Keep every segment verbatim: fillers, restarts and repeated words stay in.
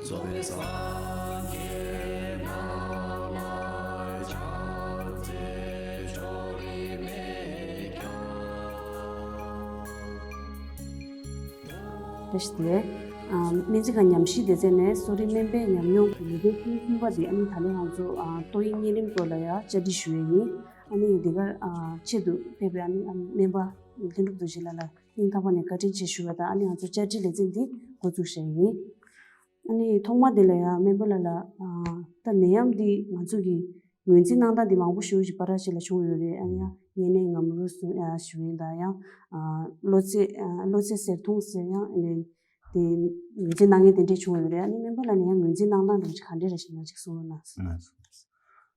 བཀྲ་ཤིས་བདེ་ལེགས། ཨ། སྨན་རྩིས་ཁང་ཉམས་ཞིབ་སྡེ་ཚན་ནས་གསོ་རིག་སྨན་པའི་ཉམས་མྱོང་གི་ལས་དོན་ཐེངས་གསུམ་པ་དེ། ཨ་ནི་ད་ལན་ང་ཚོ། ཨ། ཏོག་དབྱིབས་གཉན་རིམས་སྐོར་ལ་ཡང་བཅར་འདྲི་ཞུ་ཡས་ཡིན། ཨ་ནི་འདི་གར། ཨ། ཆེད་དུ་ཕེབས་པའི། ཨ་ནི། ཨ། སྨན་པ་ལྷུན་གྲུབ་རྡོ་རྗེ་ལགས་ལ་སྙིང་ཐག་པ་ནས་བཀའ་དྲིན་ཆེ་ཞུ་བ་དང་། ཨ་ནི་ང་ཚོ་བཅར་འདྲི་ལེ་ཚན་འདི་འགོ་འཛུགས་བྱས་ཡིན། ཨ་ནི་ཐོག་མ་དེ་ལ་ཡང་སྨན་པ་ལགས་ལ། ཨ། ད་ནད་ཡམས་འདི་ང་ཚོ་གི་ངོས་འཛིན་གནང་སྟངས་འདི་མང་པོ་ཞེ་པོ་ཅིག་བར་ཆད་ལ་བྱུང་ཡོད་རེད། ཨ་ནི་ཡང་གཉན་ནད་ངམ་རུ་སུ་ཡ་ཞུ་ཡིན་དང་། ཡང་། ཨ། གློ་ཚད། ཨ། གློ་ཚད་གཟེར་མཐོང་ཟེར་ཡང་། ཨ་ནི་དེ་ངོས་འཛིན་གནང་མཁན་དེ་འདྲས་བྱུང་ཡོད་རེད། ཨ་ནི་སྨན་པ་ལགས་ནས་ཡང་ངོས་འཛིན་གནང་སྟངས་དེ་ག་འདྲས་རེད་ཞེ་ན་ཅིག་གསུང་རོགས་གནང་།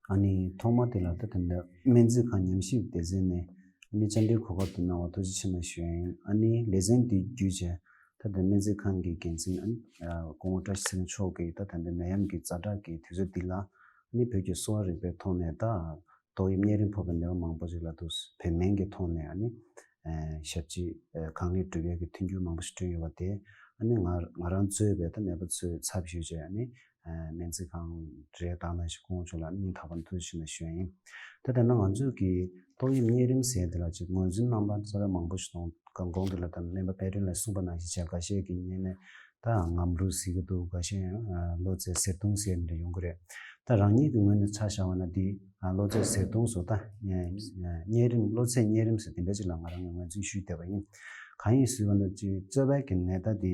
ཨ་ནི་ཐོག་མ་དེ་ལ་ད་ད་ལྟ་སྨན་རྩིས་ཁང་ཉམས་ཞིབ་སྡེ་ཚན་ནས་ཨ་ནི་བཅར་འདྲིའི་གོ་སྐབས་དེ་གནང་བར་ཐུགས་རྗེ་ཆེ་གནང་ཞུ་ཡ་ཡིན། ཨ་ནི་ལེ་ཚན་འདི་བརྒྱུད་བྱས་ད་ལྟ་སྨན་རྩིས་ཁང་གི་འགན་འཛིན། ཨ་ནི་སྐུ་ངོ་བཀྲ་ཤིས་ཚེ་རིང་མཆོག་གིས་ད་ད་ལྟ་ནད་ཡམས་ཀྱི་ཛ་དྲག་གི་དུས་ཚོད་འདི་ལ། ཨ་ནི་བོད་ཀྱི་གསོ་བ་རིག་པའི་ཐོག་ནས་ད་ཏོག་དབྱིབས་གཉན་རིམས་ཕོག་པའི་ནད་པ་མང་པོ་ཞིག་ལ་འདུག་བོད་སྨན་གྱི་ཐོག་ནས། ཨ་ནི་ཨ་ཞབས་ཕྱི་ཨ་གང་ལེགས་སྒྲུབ་ཡས་ཀྱི་མཐུན་འགྱུར་མང་པོ་ཞིག་བསྐྲུན་ཡོད་པ་དེ། ཨ་ནི་ང་ང་རང་གཙོས་པའི་ད་ནད་པ་ཚོའི་ཚབ་ཞུས་བྱས། ཨ་ནི་ཨ་སྨན་རྩིས་ཁང་རེ་དང་ནང་བཞིན་སྐུ་ངོ་མཆོག་ལ་སྙིང་ཐག་པ་ནས་ཐུགས་རྗེ་ཆེ་གནང་ཞུ་ཡ་ཡིན། ད་དེ་ན་ང་ཚོས་ཀྱི་ཏོག་དབྱིབས་གཉན་རིམས་ཟེར་དེ་ལ་ཅིག་ངོས་འཛིན་གནང་སྟངས་རྩ་བའི་མང་པོ་ཞིག་མཐོང་། གོང་གོང་དེ་ལ་ད་སྨན་པ་དཔལ་སྒྲོན་ལགས་གསུངས་པ་ནང་བཞིན་བྱས། འགའ་ཤས་ཀྱིས་གཉན་ནད་ད་ངམ་རུ་ཟེར་གྱི་འདུག་འགའ་ཤས་ཡང་ཨ་གློ་ཚད་གཟེར་མཐོང་ཟེར་འདྲ་ཡོང་གི་རེད། ད་རང་ཉིད་ཀྱི་ངོས་ནས་ཆ་བཞག་པ་ན་འདི་ཨ་གློ་ཚད་གཟེར་མཐོང་ཟེར། ད་གཉན་རིམས། གློ་ཚད་གཉན་རིམས་ཟེར་དེ་འདྲ་ཅིག་ལ་ང་རང་ངོས་འཛིན་ཞུས་བསྡད་པ་ཡིན། གང་ཡིན་ཟེར་བ་ན་ཅིག་རྩ་བའི་གི་ནད་རྟགས་འདི་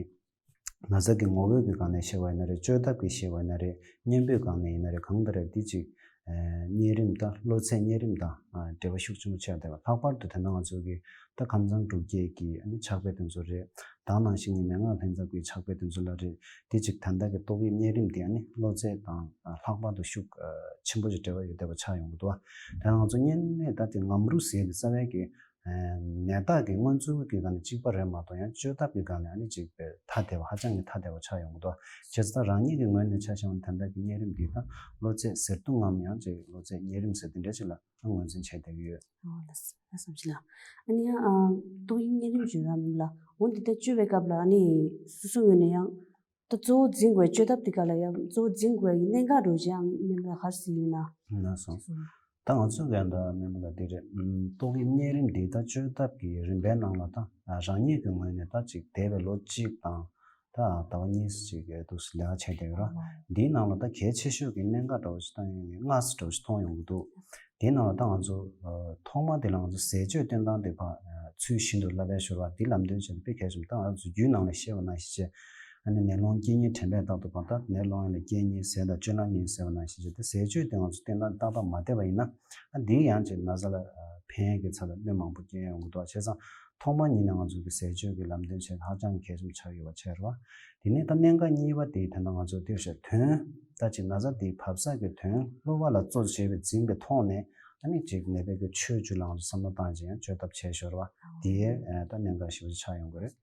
ན་ཚ་གི་ངོ་བོ་གི་སྒང་ནས་བཤད་པ་ཡིན་ན་རེད། བཅོས་ཐབས་ཀྱིས་བཤད་པ་ཡིན་ན་རེད། གཉེན་པོའི་སྒང་ནས་ཡིན་ན་རེད། གང་ལྟར་རེད། འདི་ཅིག་ཨ་གཉན་རིམས། ད་གློ་ཚད་གཉན་རིམས་དང་ཨ་འབྲེལ་བ་ཤུགས་ཆེན་པོ་ཆགས་བསྡད་པ། ལྷག་པར་དུ་ད་ལྟ་ང་ཚོ་གི་ད་ཁམས་གཙང་འབྲུག་རྒྱལ་གྱི་ཨ་ནི་ཕྱག་དཔེ་དེ་ཚོ་རེད། ད་ནང་བཞིན་གྱི་མན་ངག་ལྷན་ཚོགས་ཀྱི་ཕྱག་དཔེ་དེ་ཚོ་ལ་རེད། དེ་ཅིག་ད་ལྟ་གི་ཏོག་དབྱིབས་གཉན་རིམས་དེ་ཨ་ནི་གློ་ཚད་དང་ཨ་ལྷག་པར་དུ་ཤུགས་ཨ་ཆེན་པོ་ཞིག་འབྲེལ་བ་ཡོད་བསྡད་པ་ཆགས་ཡོང་གི་འདུག་ད་ང་ཚོ་གཉན་ནད་ད་དེ་ངམ་རུ་ཟེར་དེ་རྩ་བའི་གི་ཨ་ནད་རྟགས་ཀྱི་སྔོན་འཛུལ་གྱི་སྒང་ནས་གཅིག་པ་རེད་མ་གཏོགས། ཡང་བཅོས་ཐབས་ཀྱི་སྒང་ནས་ཨ་ནི་ཅིག་ཐ་དད་པ། ཧ་ཅང་གི་ཐ་དད་པ་ཆགས་ཡོང་གི་འདུག་བྱས་ཙང་ད་རང་ཉིད་ཀྱི་ངོས་ནས་ཆ་བཞག་ན་ད་ལྟ་གི་གཉན་རིམས་འདི་ད་གློ་ཚད་གཟེར་མཐོང་ངམ་ཡང་ཅིག་གློ་ཚད་གཉན་རིམས་ཟེར་དེ་འདྲ་ཅིག་ལ་ངོས་འཛིན་བྱས་བསྡད་ཀྱི་ཡོད། ཨོ་ལགས་སོ། ལགས་སོ། བྱས་ཙང་ཨ་ནི་ཡང་ཨ་ཏོག་དབྱིབས་གཉན་རིམས་བརྗོད་ཡ་མིན་ལ། འོ་འདི་ལྟར་བཅོས་པའི་སྐབས་ལ་ཨ་ནི་སོ་སོའི་ངོས་ནས་ཡང་ད་གཙོ་བོ་འཛིན་དགོས་པའི་བཅོས་ཐབས་དེ་ག་ལ་ཡང་གཙོ་བོ་འཛིན་དགོས་པའི་གནད་འགག་འདྲ་བོ་ཅིག་ཡང་སྨན་པ་ལགས་ག་རེ་གཟིགས་ཡོད་ན། ལགས་སོ། ད་ང་ཚོས་ཀྱང་ད་སྨན་པ་ལགས་འདི་རེད། ཨམ་ཏོག་དབྱིབས་གཉན་རིམས་འདི་ད་བཅོས་ཐབས་ཀྱི་རིམ་པའི་ནང་ལ་ད་ཨ་རང་ཉིད་ཀྱི་ངོས་ནས་ད་ཅིག་འདས་པའི་ལོ་གཅིག་དང་ད་ཟླ་བ་གཉིས་ཅིག་གི་འདུག་ལས་ཀ་བྱས་བསྡད་ཡོད་ར། འདིའི་ནང་ལ་ད་གལ་ཆེ་ཤོས་ཀྱི་གནད་འགག་འདྲ་བོ་ཞིག་ད་ཡིན་ནའི་སྔ་ས་འདྲ་བོ་ཞིག་མཐོང་ཡོང་གི་འདུག་དེའི་ནང་ལ་ད་ང་ཚོ་ཨ་ཐོག་མ་དེ་ལ་ང་ཚོ་ཟས་སྤྱོད་སྟོན་སྟངས་དེ་ཕར་ཨ་ཚུལ་བཞིན་དུ་བསླབ་པའི་ཞོར་བ་དེ་ལམ་སྟོན་བྱས་ཏེ་དཔེ་གལ་ཆེན་པོ། ད་ང་ཚོ་རྒྱུད་ནང་ལ་བཤད་པ་ནང་བཞིན་བྱས། ཨ་ནི་ནད་སློང་སྐྱེ་ཉེན་དྲན་པས་རྟག་ཏུ་སྤང་། ད་ནད་སློང་ཡ་ལ་སྐྱེ་ཉེན་ཟས་དང་སྤྱོད་ལམ་ཡིན་ཟེར་བ་ནང་བཞིན་བྱས་ཏེ། ཟས་སྤྱོད་དེ་ང་ཚོ་སྟོན་སྟངས་ཏག་ཏག་མ་བསྡད་པ་ཡིན་ན། ཨ་འདིས་ཡང་ཅིག་ན་ཚ་ལ་ཨ་ཕན་ཡ་གི་ཚད་ལ་གནོད་མང་པོ་སྐྱེལ་ཡ་ཡོང་གི་འདུག་བྱས་ཙང་ཐོག་མ་ཉིད་ནས་ང་ཚོ་གི་ཟས་སྤྱོད་ཀྱི་ལམ་སྟོན་བྱས་ཧ་ཅང་གི་གལ་ཆེན་པོ་ཆགས་ཡོད་པ་ཆགས་རེད་བ། དེ་ནས་ད་གནད་འགག་གཉིས་པ་དེ་ད་ལྟ་ང་ཚོ་དེར་བཤད་དོན། ད་ཅིག་ན་ཚ་དེ་བབས་ས་གི་དོན་གློ་བ་ལ་གཙོ་བྱས་པའི་འཛིན་པའི་ཐོག་ནས། ཨ་ནི་ཅིག་ནད་པའི་གི་ཆོས་བཅུ་ལ་ང་ཚོ་བསམ་བློ་བཏང་བྱས་ཡང་བཅོས་ཐབས་བྱས་ཞོར་བ་དེ་ཡས་ཨ་ད་གནད་འགག་ཞེ་པོ་ཅིག་ཆགས་ཡོང་གི་རེད།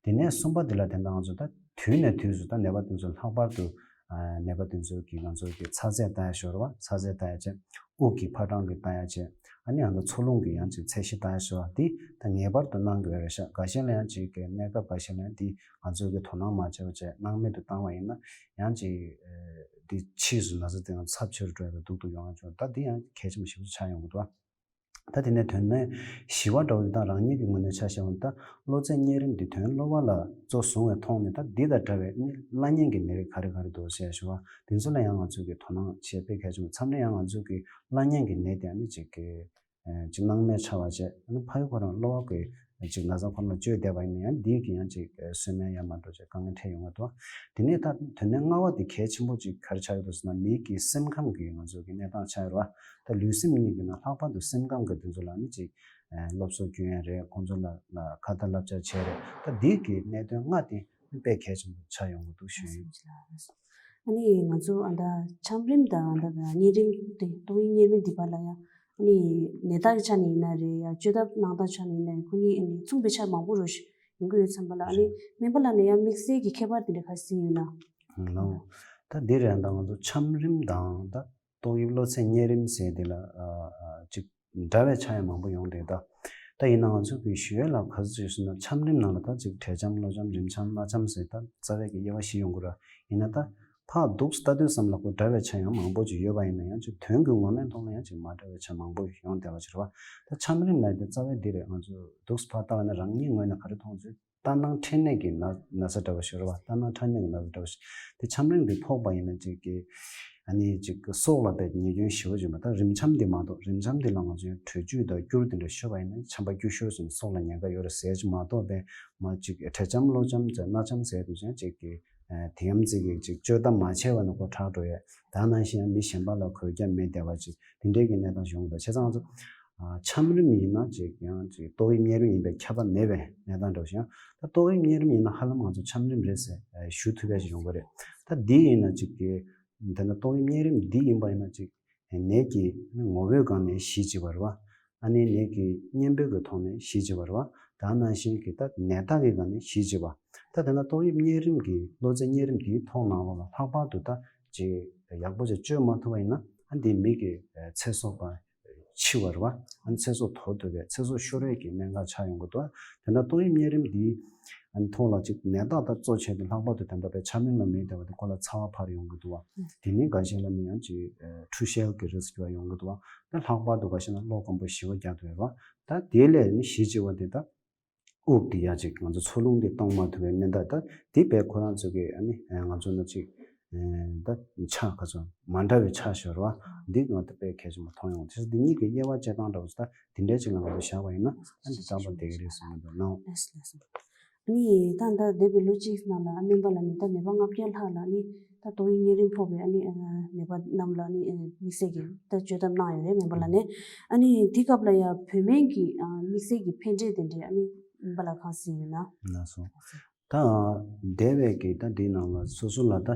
དེ་ནས་གསུམ་པ་དེ་ལ་དེ་འདྲ་ང་ཚོ་ད་དུས་ནས་དུས་སུ་ད་ནད་པ་དེ་ཚོ་ལྷག་པར་དུ་ཨ་ནད་པ་དེ་ཚོ་གི་ང་ཚོ་གི་ཚ་ཚད་ལྟ་ཡ་ཞོར་བ། ཚ་ཚད་ལྟ་ཡ་བྱས། དབུགས་ཀྱི་ཕར་འགྲངས་ཀྱི་ལྟ་ཡ་བྱས། ཨ་ནི་ཨ་ད་འཚོ་རླུང་གི་ཡང་ཅིག་ཚད་གཞི་ལྟ་ཡ་ཞོར་བ་དེ་ད་ངེས་པར་དུ་གནང་དགོས་རེད་ཤག་འགའ་ཤས་ལ་ཡང་ཅིག་གི་གནས་སྐབས་འགའ་ཤས་ལ་ཡང་དེ་ང་ཚོ་གི་དོ་སྣང་མ་བྱས་པ་བྱས་སྣང་མེད་དུ་བཏང་བ་ཡིན་ན། ཡང་ཅིག་ཨ་དེ་ཕྱིས་སུ་ན་ཚ་དེ་ཡང་ཚབས་ཆེ་རུ་འགྲོ་ཡ་དང་སྡུག་ཏུ་ཡོང་ཡ་བྱུང་། ད་དེ་ཡང་གལ་ཆེན་པོ་ཞིག་ཏུ་ཆགས་ཡོང་གི་འདུག་ད་དེ་ནས་དོན་གནད་བཞི་པ་འདྲ་བོ་དེ་ད་རང་ཉིད་ཀྱི་ངོས་ནས་ཆ་བཞག་པ་ན། ད་གློ་ཚད་གཉན་རིམས་འདི་དོན་གློ་བ་ལ་གཙོ་བཟུང་བའི་ཐོག་ནས་ད་འདི་དང་འདྲ་བའི་ནི་བླ་གཉན་གྱི་ནད་རིགས་ག་རེ་ག་རེ་འདུག་ཟེར་ཞུ་བ་དེ་ཚོ་ལ་ཡང་ང་ཚོས་ཀྱི་དོ་སྣང་བྱེད་དཔེ་གལ་ཆེན་པོ། མཚམས་རེ་ཡང་ང་ཚོས་ཀྱི་བླ་གཉན་གྱི་ནད་དེ་ནི་ཅིག་གི་ཅིག་སྣང་མེད་ཆགས་པ་བྱས། ཨ་ནི་ཕ་ཡུལ་ཁོ་རང་གློ་བ་གི་ཅིག་ན་ཚ་ཁོ་རང་བཅོས་བསྡད་པ་ཡིན་ན་ཡང་འདིས་ཀྱི་ཡང་ཅིག་གསོས་སྨན་ཡར་མར་འགྲོ་བྱས་དཀའ་ངལ་འཕྲད་ཡོང་གི་འདུག་དེ་ནས་ད་དོན་གནད་ལྔ་པ་དེ་གལ་ཆེན་པོ་ཅིག་ག་རེ་ཆགས་ཀྱི་འདུག་ཟེར་ན། མིའི་གི་སེམས་ཁམས་ཀྱི་ང་ཚོ་གི་གནས་སྟངས་ཆགས་ཡོད་རེད་བ། ད་ལུས་སེམས་གཉིས་ཀྱི་ནང་ལྷག་པར་དུ་སེམས་ཁམས་ཀྱི་དེ་ཚོ་ལ་ནི་ཅིག་ཨ་སློབ་གསོ་སྐྱོན་ཡ་རེད། ཁོང་ཚོ་ལ་ལ་ཁ་ཏ་བསླབ་བྱ་བྱས་རེད། ད་འདིས་ཀྱི་གནད་དོན་ལྔ་དེ་དཔེ་གལ་ཆེན་པོ་ཆགས་ཡོང་གི་འདུག་ཞུ་ཡིན། ཨ་ནི་ང་ཚོ་ཨ་ད་ཆམ་རིམས་དང་ཨ་ད་གཉན་རིམས་དེ་ཏོག་དབྱིབས་གཉན་རིམས་འདི་བར་ལ་ཡང་ཨ་ནི་ནད་རྟགས་ཀྱི་ཆ་ནས་ཡིན་ན་རེད། ཡང་བཅོས་ཐབས་གནང་སྟངས་ཆ་ནས་ཡིན་ན་རེད། ཁོ་གཉིས་ཨ་ནི་མཚུངས་པའི་ཆ་མང་པོ་རེད་ཞུ་ཡོང་གི་ཡོད་ཙམ་པ་ལ། ཨ་ནི་སྨན་པ་ལགས་ནས་ཡང་དམིགས་བསལ་གྱི་ཁྱད་པར་དེ་འདྲ་ག་རེ་གཟིགས་ཡོད་ན། ལགས། ད་འདི་རེད། ད་ང་ཚོ་ཆམ་རིམས་དང་ད་ཏོག་དབྱིབས་གློ་ཚད་གཉན་རིམས་ཟེར་དེ་ལ་ཨ་ཨ་ཅིག་འདྲ་བའི་ཆ་ཡང་མང་པོ་ཡོང་རེད། ད་ད་ཡིན་ན་ང་ཚོ་གི་ཞུ་ཡས་ལ་ག་ཚོད་ཅིག་ཟེར་ན། ཆམ་རིམས་ནང་ལ་ད་ཅིག་བྲེལ་ཆམ། གློ་ཆམ། རིམས་ཆམ། སྣ་ཆམ་ཟེར་ད་རྩ་བའི་གི་དབྱེ་བ་བཞི་ཡོང་གི་རེད། ཡིན་ན་ད་ ཕར་འདུག་ལྟ་དུས་ཙམ་ལ་ཁོ་འདྲ་བའི་ཆ་ཡང་མང་པོ་ཅིག་ཡོད་པ་ཡིན་ན་ཡང་ཅིག་དོན་གྱི་ངོ་མའི་ཐོག་ལ་ཡང་ཅིག་མ་འདྲ་བའི་ཆ་མང་པོ་ཡོང་བསྡད་པ་ཅིག་རེད་བ། ད་ཆམ་རིམས་ལབ་དེ་རྩ་བའི་འདི་རེད། ང་ཚོ་འདུག་ཕར་ལྟ་བ་ན་རང་ཉིད་ངོས་ནས་ག་རེ་མཐོང་ཚོད། ལྟར་སྣང་འཕྲད་ནད་ཀྱི་ན་ན་ཚ་འདྲ་བ་ཞིག་རེད་བ། ལྟར་སྣང་འཕྲད་ནད་ཀྱི་ན་ཚ་འདྲ་བ་ཞིག་དེ་ཆམ་རིམས་འདི་ཕོག་པ་ཡིན་ན་ཅིག་གི་ཨ་ནི་ཅིག་སྲོག་ལ་དཔེ་ཉེས་སྐྱོན་ཞེ་པོ་ཅིག་མ། ད་རིམས་ཆམ་འདི་མ་གཏོགས། རིམས་ཆམ་འདི་ལ་ང་ཚོ་ཡང་དྲོད་བཅུད་དང་སྐྱུར་དེ་འདྲ་ཤོར་བ་ཡིན་ན་ཆམ་པ་སྐྱུར་ཤོར་ཟེར་ནས་སྲོག་ལ་ཉེན་ཁ་ཡོད་རེད་ཟེར་གྱི་མ་གཏོགས། དཔེ་མ་ཅིག་དྲོད་ཆམ་གློ་ཆམ་ཟེར་སྣ་ཆམ་ཟེར་དུས་ཀྱང་ཅིག་གི་དེ་ཡམ་ཅིག་གི་ཅིག་བཅོས་ཐབས་མ་བྱས་པ་ན་ཁོ་དྲག་འགྲོ་ཡས། ད་ནང་བཞིན་ཡང་མི་གཞན་པ་ལ་འགོས་ཀྱང་མེད་བསྡད་པ་ཅིག་དེ་འདྲའི་གི་གནས་སྟངས་ཤིག་ཡོང་གི་འདུག་བྱས་ཙང་ང་ཚོ་ཨ་ཆམ་རིམས་ཡིན་ན་ཅིག་ཡང་ཅིག་ཏོག་དབྱིབས་གཉན་རིམས་ཡིན་པའི་ཁྱབ་པ་མེད་པའི་གནས་སྟངས་འདྲ་བོ་ཞིག་ཡང་། ད་ཏོག་དབྱིབས་གཉན་རིམས་ཡིན་ན་ཧ་ལམ་ང་ཚོ་ཆམ་རིམས་རེད་ཟེར་ཨ་ཞུ་ཐུབ་ཡ་ཞིག་ཡོང་གི་རེད། ད་འདི་ཡིན་ན་ཅིག་གི་དེ་ན་ཏོག་དབྱིབས་གཉན་རིམས་འདི་ཡིན་པ་ཡིན་ན་ཅིག་ནད་ཀྱི་ངོ་བོའི་སྒང་ནས་གཞི་བྱེད་པ་རེད་བ། ཨ་ནི་ནད་ཀྱི་གཉེན་པོའི་གི་ཐོག་ནས་གཞི་བྱེད་པ་རེད་བ། ད་ནང་བཞིན་གྱི་ད་ནད་རྟགས་ཀྱི་སྒང་ནས་གཞི་བྱེད་པ། ད་དེ་ན་ཏོག་དབྱིབས་གཉན་རིམས་ཀྱི་གློ་ཚད་གཉན་རིམས་འདིའི་ཐོག་ནང་ལོགས་ལ་ལྷག་པར་དུ་ད་ཅིག་ཡག་པོ་ཅིག་བཅོས་མ་ཐུབ་པ་ཡིན་ན་ཨ་འདི་མི་གི་ཚེ་སྲོག་པ་འཆི་བ་རེད་བ། ཨ་ནི་ཚེ་སྲོག་དོར་ཐུབ་པའི་ཚེ་སྲོག་ཤོར་ཡས་ཀྱི་གནད་འགག་ཆགས་ཡོང་གི་འདུག་དེ་ན་ཏོག་དབྱིབས་གཉན་རིམས་འདིའི་ཨ་ནི་ཐོག་ལ་ཅིག་ནད་རྟགས་ད་གཙོ་ཆེ་དེ་ལྷག་པར་དུ་དེ་འདྲ་བའི་ཆམ་རིམས་ལ་མི་བདེ་བ་དེ་ཁོ་ལ་ཚ་བ་འཕར་ཡོང་གི་འདུག་བ། དེ་ནི་འགའ་ཞིག་ལ་ནི་ཡང་ཅིག་ཨ་འཁྲུ་ཤལ་གྱི་རིགས་ཀྱི་བ་ཡོང་གི་འདུག་བ། ད་ལྷག་པར་དུ་འགའ་ཞིག་ལ་གློ་སྐམ་པོ་ཞི་བ་རྒྱག་ཐུབ་ཡོད་བ། ད་དེ་ལས་ནི་གཞི་བྱེད་པ་དེ་ད་དབུགས་དེ་ཡ་ཅིག་ང་ཚོ་འཚོ་རླུང་དེ་གཏོང་མ་ཐུབ་པའི་གནད་འགག་ད་དེ་བས་ཁོ་རང་ཚོ་གི་ཨ་ནི་ང་ཚོ་ན་ཅིག་ད་ཆ་ག་ཚོད་མ་འདྲ་བའི་ཆ་ཤོར་བ་འདི་ང་ཚོ་དཔེ་གལ་ཆེན་པོ་མཐོང་ཡོང་། དེ་འདི་གཉིས་ཀྱི་དབྱེ་བ་དཔྱད་སྟངས་འདྲ་བོ་ད་དེ་འདྲའི་ཅིག་ལ་ང་ཚོ་བཞག་པ་ཡིན་ན་ཨ་འདི་རྩ་བ་བསྡད་ཀྱི་རེད་བསམ་གྱི་འདུག་ནའོ། ལགས་སོ་ལགས་སོ། ཨ་ནི་ད་ལྟ་འདས་པའི་ལོ་གཅིག་ནང་ལ་ཨ་སྨན་པ་ལ་ནི་ད་ནད་པ་ལྔ་བརྒྱ་ལྷག་ལ་ནི་ད་ཏོག་དབྱིབས་གཉན་རིམས་ཕོག་པའི་ཨ་ནི་ནད་པ་རྣམས་ལ་ནི་དམིགས་བསལ་གྱི་ད་བཅོས་ཐབས་གནང་ཡོད་རེད་སྨན་པ་ལ་ནི། ཨ་ནི་འདི་སྐབས་ལ་ཡང་བོད་སྨན་གྱི་དམིགས་བསལ་གྱི་ཕན་འབྲས་དེ་འདྲའི་ཨ་ནི་སྨན་པ་ལ་གང་གསན་ཡོད་ན། ལགས་སོ། ད་འདས་པའི་གི་ད་འདི་ནང་ལ་སོ་སོ་ལ་ད་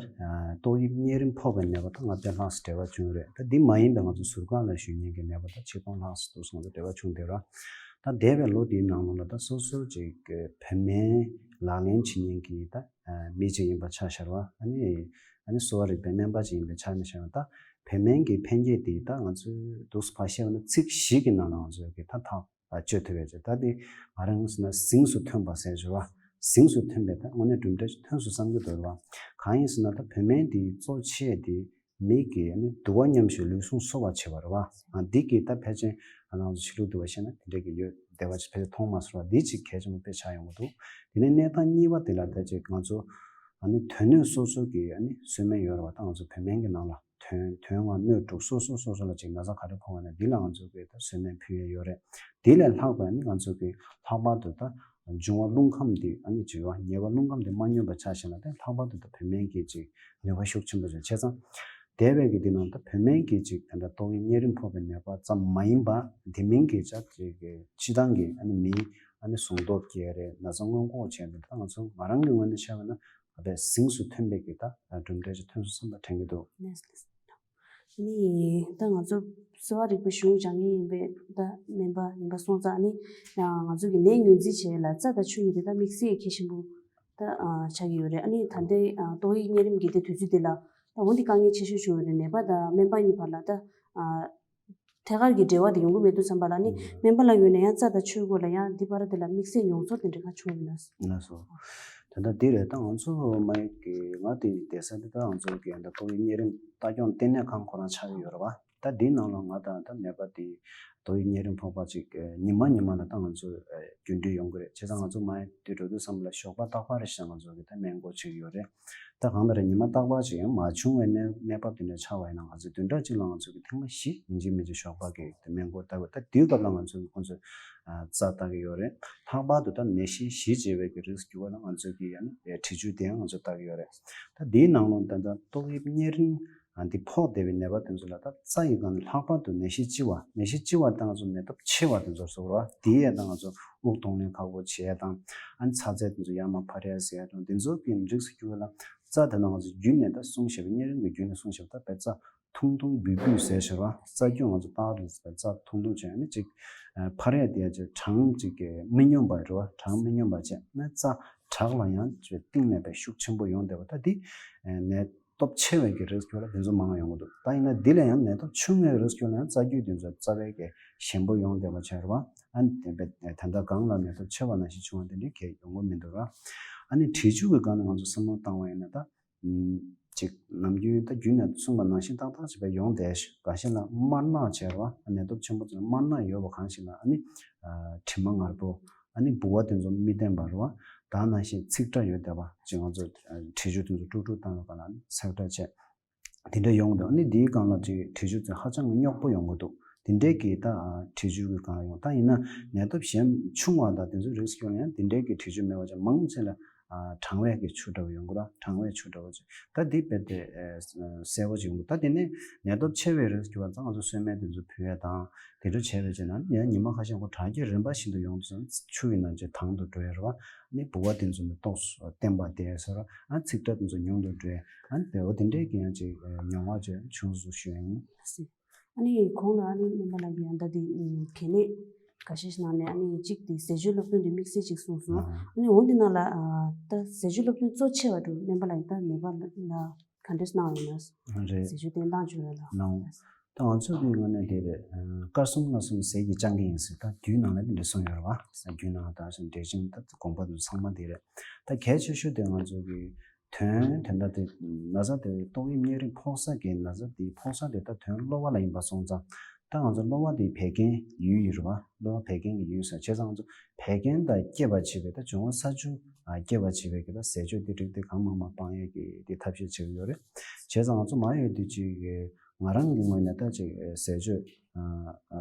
ཏོག་དབྱིབས་གཉན་རིམས་ཕོག་པའི་ནད་པ་ད་ལྔ་བརྒྱ་ལྷག་ཙམ་འབྲེལ་བ་བྱུང་ཡོད་རེད། ད་འདི་མ་ཡིན་པའི་ང་ཚོ་ཟུར་ཁང་ལ་བཞུགས་མཁན་གྱི་ནད་པ་ད་ཆིག་སྟོང་ལྷག་ཙམ་འདུག་སོང་ཙང་འབྲེལ་བ་བྱུང་བསྡད་ར། ད་འདས་པའི་ལོ་འདིའི་ནང་ལོགས་ལ་ད་སོ་སོ་ཅིག་གི་བོད་སྨན་ལག་ལེན་བྱེད་མཁན་གྱི་ད་མི་ཅིག་ཡིན་པ་ཆ་བཞག་པ་ཨ་ནི་ཨ་ནི་གསོ་བ་རིག་པའི་སྨན་པ་ཅིག་ཡིན་པའི་ཆ་ནས་བཤད་པ་ད་བོད་སྨན་གྱི་ཕན་སྐྱེད་དེ་ད་ང་ཚོས་འདུག་སེ་ཕར་བཤད་པ་ན་ཚིག་བཞི་གི་ནང་ལ་ང་ཚོས་གི་ད་ཐག་བཅད་ཐུབ་ཡོད་ཅེས། ད་དེ་ང་རང་ཟེར་ན་གཟེངས་སུ་ཐོན་པ་ཟེར་བ། གཟེངས་སུ་ཐོན་པའི་ད་དངོས་གནས་གྲུབ་འབྲས་ཐོན་སོང་བསམ་གྱི་འདུག་ལ། གང་ཡིན་ཟེར་ན་ད་བོད་སྨན་དེ་གཙོ་ཆེ་དེ་མི་གི་ནི་འདུ་བ་མཉམ་ཞིང་ལུས་ཟུངས་གསོ་བར་བྱེད་པ་རེད་བ། འདི་གི་ད་ཕལ་ཆེར་ང་རང་ཚོ་ཕྱི་ལུགས་འདུལ་བ་བཤད་ན་དེ་འདྲ་གི་ཡོད་བསྡད་པ་ཅིག་ཕལ་ཆེར་མཐོང་མ་སོང་བ། འདི་ཅིག་གལ་ཆེན་པོ་དཔེ་ཆགས་ཡོང་གི་འདུག་དེ་ནས་གནས་སྟངས་གཉིས་པ་དེ་ལ་ད་ཅིག་ང་ཚོ་ཨ་ནི་དོན་སྣོད་སོ་སོ་གི་ཨ་ནི་གསོལ་སྨན་ཡོད་རེད་བ། ད་ང་ཚོ་བོད་སྨན་གི་ནང་ལ། དོན་དོན་ལྔ་སྣོད་དྲུག་སོ་སོ་སོ་སོ་ལ་ཅིག་ན་ཚ་ག་རེ་ཕོག་པ་ན་འདི་ལ་ང་ཚོ་གི་ད་གསོལ་སྨན་ཕུལ་ཡས་ཡོད་རེད། དེ་ལས་ལྷག་པ་ནི་ང་ཚོ་གི་ལྷག་པར་དུ་ད་འབྱུང་བ་རླུང་ཁམས་འདི་ཨ་ནི་ཅིག་ཡོད་ཉེ་བ་རླུང་ཁམས་འདི་མ་སྙོམས་པ་ཆ་བཞག་ན་ད་ལྷག་པར་དུ་ད་བོད་སྨན་གྱི་ཅིག་ནུས་པ་ཤུགས་ཆེན་པོ་ཅིག་བྱས་ཙང་། དེ་བས་ཀྱི་འདི་ནང་ད་བོད་སྨན་གྱི་ཅིག་ད་ལྟ་ཏོག་དབྱིབས་གཉན་རིམས་ཕོག་པའི་ནད་པ་ཙམ་མ་ཡིན་པ་དེ་མིན་གྱི་ཅག་ཅིག་གི་སྤྱི་བཏང་གི་ཨ་ནི་མི་ཨ་ནི་ཟུངས་སྟོབས་སྐྱེ་རེད། ན་ཚ་སྔོན་འགོག་བྱས་འདུག་ད་ང་ཚོ་ང་རང་གི་ངོས་ནས་བཤད་པ་ན། ཨ་ཕའི་གཟེངས་སུ་ཐོན་པའི་གི་ད་གྲུབ་འབྲས་ཅིག་ཐོན་སོང་བསམ་པ་དྲན་གྱི་འདུག་ནས་ནི་ད་ང་ཚོ་གསོ་བ་རིག་པའི་གཞུང་སྦྱང་མཁན་ཡིན་པའི་ད་སྨན་པ་ཡིན་པ་སོང་ཙང་ནི་ང་ཚོ་གི་ནད་ངོས་འཛིན་བྱེད་ཡས་ལ་རྩ་དང་ཆུ་གཉིས་དེ་ད་དམིགས་བསལ་གལ་ཆེན་པོ་ད་ཆགས་ཀྱི་ཡོད་རེད། ཨ་ནི་ད་ལྟའི་ཏོག་དབྱིབས་གཉན་རིམས་ཀྱི་དེ་དུས་ཚོད་དེ་ལ་ད་འོ་འདི་དཀའ་ངལ་ཆེ་ཤོས་བྱུང་ཡོད་རེད། ནད་པ་དང་སྨན་པ་གཉིས་བར་ལ་ད། ཐད་ཀར་གྱི་འབྲེལ་བ་དེ་ཡོང་གི་མེད་དུས་ཙམ་པ་ལ་ནི་སྨན་པ་ལགས་ངོས་ནས་ཡང་རྩ་དང་ཆུའི་སྐོར་ལ་ཡང་འདི་བར་དེ་ལ་དམིགས་བསལ་མྱོང་ཚོར་དེ་འདྲ་ག་བྱུང་ཡོད་ན། ལགས་སོ། ད་ལྟ་འདི་རེད། ད་ང་ཚོ་མ་ཡིག་གི་ང་དེ་བསྡད་ས་དེ་ད་ང་ཚོ་གི་ད་ཏོག་དབྱིབས་གཉན་རིམས་ལྟ་སྐྱོང་ལྟེ་གནས་ཁང་ཁོ་རང་ཆགས་ཀྱི་ཡོད་རེད་བ། ད་འདིའི་ནང་ལ་ང་དང་ད་ནད་པ་དེ་ཏོག་དབྱིབས་གཉན་རིམས་ཕོག་པ་ཅིག་ཉི་མ་ཉི་མ་ལ་ད་ང་ཚོ་རྒྱུན་སྡོད་ཡོང་གི་རེད། བྱས་ཙང་ང་ཚོ་མ་ཡིག་དེ་འགྲོ་དུས་ཙམ་ལ་ཞོགས་པ་རྟག་པར་རེ་བཞིན་ང་ཚོ་གི་ད་སྨན་སྐོར་བྱེད་ཀྱི་ཡོད་རེད། ད་གང་ལྟར་ཉི་མ་རྟག་པར་ཅིག་ཡང་མ་བྱུང་བའི་གནས་གནས་བབ་དེ་འདྲ་ཆགས་པ་ཡིན་ན་ང་ཚོས་བདུན་ཕྲག་གཅིག་ལ་ང་ཚོ་གི་ཐེངས་མ་བཞི་ཡིན་གཅིག་མིན་གཅིག་ཞོགས་པ་གི་སྨན་སྐོར་ལྟ་དགོས། ད་དུས་སྐབས་ལ་ང་ཚོ་གི་ཁོང་ཚོས་རྩ་ལྟ་གི་ཡོད་རེད། ལྷག་པར་དུ་ད་ནད་གཞི་གཞི་བྱེད་པའི་གི་རིགས་འགྱུར་བ་ལ་ང་ཚོ་གི་ཡང་ནི་དྲི་ཆུ་དེ་ཡང་ང་ཚོས་ལྟ་གི་ཡོད་རེད། ད་དེའི་ནང་ལོགས་ད་ལྟ་ཏོག་དབྱིབས་གཉན་རིམས་འདི་ཕོག་བསྡད་པའི་ནད་པ་དེ་ཚོ་ལ་ད་རྩ་ཡི་སྒང་ནས་ལྷག་པར་དུ་ནད་གཞི་ལྕི་བ་ནད་གཞི་ལྕི་བ་ད་ང་ཚོ་ནད་སྟོབས་ཆེ་བ་དེ་ཚོར་ཟེར་བ་དེའི་ཡང་ད་ང་ཚོ་དབུགས་གཏོང་ལེན་ཁག་པོ་བྱེད་ཡ་དང་། ཨ་ནི་ཚ་ཚད་དེ་ཚོ་ཡར་མར་འཕར་ཡ་ཟེར་ཡ་དང་དེ་ཚོ་གི་རིགས་སུ་གྱུར་བ་ལ་རྩ་དེ་ནང་ང་ཚོ་རྒྱུན་ནས་ད་སྲུང་བཞིན་པ་གཉན་རིམས་ཀྱི་རྒྱུན་ནས་སྲུང་བཞིན་པ་ད་བས་རྩ་ཐུང་ཐུང་འབུད་འབུད་ཟེར་ཞོར་བ་རྩ་རྒྱུན་ང་ཚོ་ཏག་རེད་ཟེར་རྩ་ཐུང་ཐུང་བྱས་ནས་ཅིག་འཕར་ཡ་དེ་ཡ་ཅིག་གྲངས་ཅིག་གི་མི་སྙོམས་པ་རེད་བ། གྲངས་མི་སྙོམས་པ་བྱས་ན་རྩ་དྲག་ལ་ཡང་ཅིག་གཏིང་ནས་པའི་ཤུགས་ཆེན་པོ་ཡོང་བསྡད་པ་ད་འདི་ནད་སྟོབས་ཆེ་བའི་གི་རིགས་སྐྱོ་ལ་དེ་ཚོ་མང་ཡོང་གི་འདུག་ད་ཡིན་ན་འདི་ལ་ཡང་ནད་སྟོབས་ཆུང་བའི་རིགས་སྐྱོ་ལ་ཡང་རྩ་རྒྱུད་དེ་ཚོ་རྩ་བའི་གི་ཞན་པོ་ཡོང་བསྡད་པ་བྱས་རེད་བ། ཨ་ནི་དེ་འདྲ་གང་ལ་ནད་སྟོབས་ཆེ་བ་ནང་བཞིན་བྱུང་བ་དེ་འདྲའི་གལ་ཡོང་གི་མི་འདུག་ར། ཨ་ནི་དྲི་ཆུ་གི་སྒང་ནས་ང་ཚོ་བསམ་བློ་བཏང་བ་ཡིན་ན་ད་ཅིག་ ནམ་རྒྱུན་ད་རྒྱུན་ནས་གསུངས་པ་ནང་བཞིན་ཏག་ཏག་ཅིག་བས་ཡོང་བསྡད་ཤག་འགའ་ཤས་ལ་དམར་ནག་བྱས་རེད་བ། ནད་སྟོབས་ཆེན་པོ་ཚོ་ལ་དམར་ནག་ཡོད་པ་གང་ཞིག་ལ་ཨ་ནི་དྲི་མ་ངར་པོ། ཨ་ནི་ལྦུ་བ་དེ་ཚོ་མི་བརྟན་པ་རེད་བ། ད་ནང་བཞིན་ཚིག་ཁྲ་ཡོད་བསྡད་པ་ཅིག་ང་ཚོ་དྲི་ཆུ་དེ་ཚོ་དཀྲུག་དཀྲུག་བཏང་བའི་སྒང་ལ་ཨ་ནི་ཚིག་ཁྲ་བྱས། དེ་འདྲ་ཡོང་འདུག་ཨ་ནི་འདིའི་སྒང་ལ་ཅིག་དྲི་ཆུ་ཚོས་ཧ་ཅང་གི་རྙོག་པོ་ཡོང་གི་འདུག་དེ་འདྲའི་གི་ད་དྲི་ཆུ་གི་སྒང་ལ་ཡོང་། ད་ཡིན་ན་ནད་སྟོབས་གཞན་ཆུང་བ་དང་དེ་ཚོའི་རིགས་ཀྱི་ཡང་དེ་འདྲའི་གི་དྲི་ཆུ་མེད་པ་ཅིག་མང་ཆེ་ལ་གྲང་བའི་གི་ཆུ་འདྲ་བོ་ཡོང་གི་ར། གྲང་བའི་ཆུ་འདྲ་བོ་ཅིག་ད་འདི་དཔེ་དེ་གསལ་པོ་ཅིག་ཡོང་གི། ད་དེ་ནས་ནད་སྟོབས་ཆེ་བའི་རིགས་ཀྱི་བ་ཚང་ང་ཚོ་སོན་སྨན་དེ་ཚོ་ཕུལ་ཡ་དང་དེ་འདྲ་བྱས་པའི་རྗེས་ན་ཡང་ཉི་མ་ཁ་ཤས་ཁོ་དྲག་སྐྱེད་རིམ་པ་བཞིན་དུ་ཡོང་དུས་ཆུ་ཡི་ནང་ཅིག་དྭངས་དུ་འགྲོ་ཡ་རེད་བ། ནི་ལྦུ་བ་དེ་ཚོ་ནི་ཏོག་ཙམ་བརྟན་པ་དེ་ཟེར་རོ། ཨ་ཚིག་ཁྲ་དེ་ཚོ་ཉུང་དུ་འགྲོ། ཨ་དེ་འོ་དེ་འདྲའི་གི་ཡང་ཅིག་མྱོང་བ་ཅིག་བྱུང་སོང་ཞུ་ཡ་ཡིན། ཨ་ནི་གོང་ལ་ཨ་ནི་སྨན་པ་ལགས་ཀྱིས་ཨ་ད་དེ་གལ་གནད་འགའ་ཤས་ཤིག་ནང་ནས་ཨ་ནི་གཅིག་དེ་ཟས་སྤྱོད་སློབ་སྟོན་དེ་དམིགས་བསལ་ཅིག་གསུངས་སོང་། ཨ་ནི་འོ་འདི་ནང་ལ་ད་ཟས་སྤྱོད་སློབ་སྟོན་གཙོ་ཆེ་བ་འགྲོ་སྨན་པ་ལགས་ད་ནད་པ་ལ་ག་འདྲས་གནང་ཡོད་ན། རེད། ཟས་སྤྱོད་བསྟེན་སྟངས་བརྗོད་ཡ་ལ། ད་ང་ཚོ་གི་ངོས་ནས་དེ་རེད། སྐར་གསུམ་ལ་གསུམ་ཟས་ཀྱི་སྤྱང་ཀི་ཡིན་ཟེར་ད་རྒྱུད་ནང་ལ་དེ་འདྲ་གསུངས་ཡོད་རེད་བ། རྒྱུད་ནང་ད་གཞན་འགྲེལ་ཆེན་ད་དགོངས་པ་དེ་ཚང་མ་དེ་རེད། ད་གལ་ཆེ་ཤོས་དེ་ང་ཚོ་གི་དོན་དེ་འདྲ་དེ་ན་ཚ་དེ་ཏོག་དབྱིབས་གཉན་རིམས་ཕོག་ས་གི་ན་ཚ་དེ་ཕོག་ས་དེ་ད་དོན་གློ་བ་ལ་ཡིན་པ་སོང་ཙང་ད་ང་ཚོ་གློ་བ་དེ་བད་ཀན་ཡོད་ཡོད་རེད་བ། གློ་བ་བད་ཀན་གི་ཡོད་ས་བྱས་ཙང་ང་ཚོ་བད་ཀན་དང་སྐྱེད་པ་བྱེད་པའི་ད་འབྱུང་བ་ས་ཆུ་སྐྱེད་པ་བྱེད་པའི་གི་ད་ཟས་སྤྱོད་དེ་རིགས་དེ་གང་མང་མང་སྤང་ཡས་ཀྱི་དེ་ཐབས་ཤེས་བྱེད་ཀྱི་ཡོད་རེད། བྱས་ཙང་ང་ཚོ་མ་ཡོད་དུས་ཅིག་གི་ང་རང་གི་ངོས་ནས་ད་ཅིག་ཟས་སྤྱོད་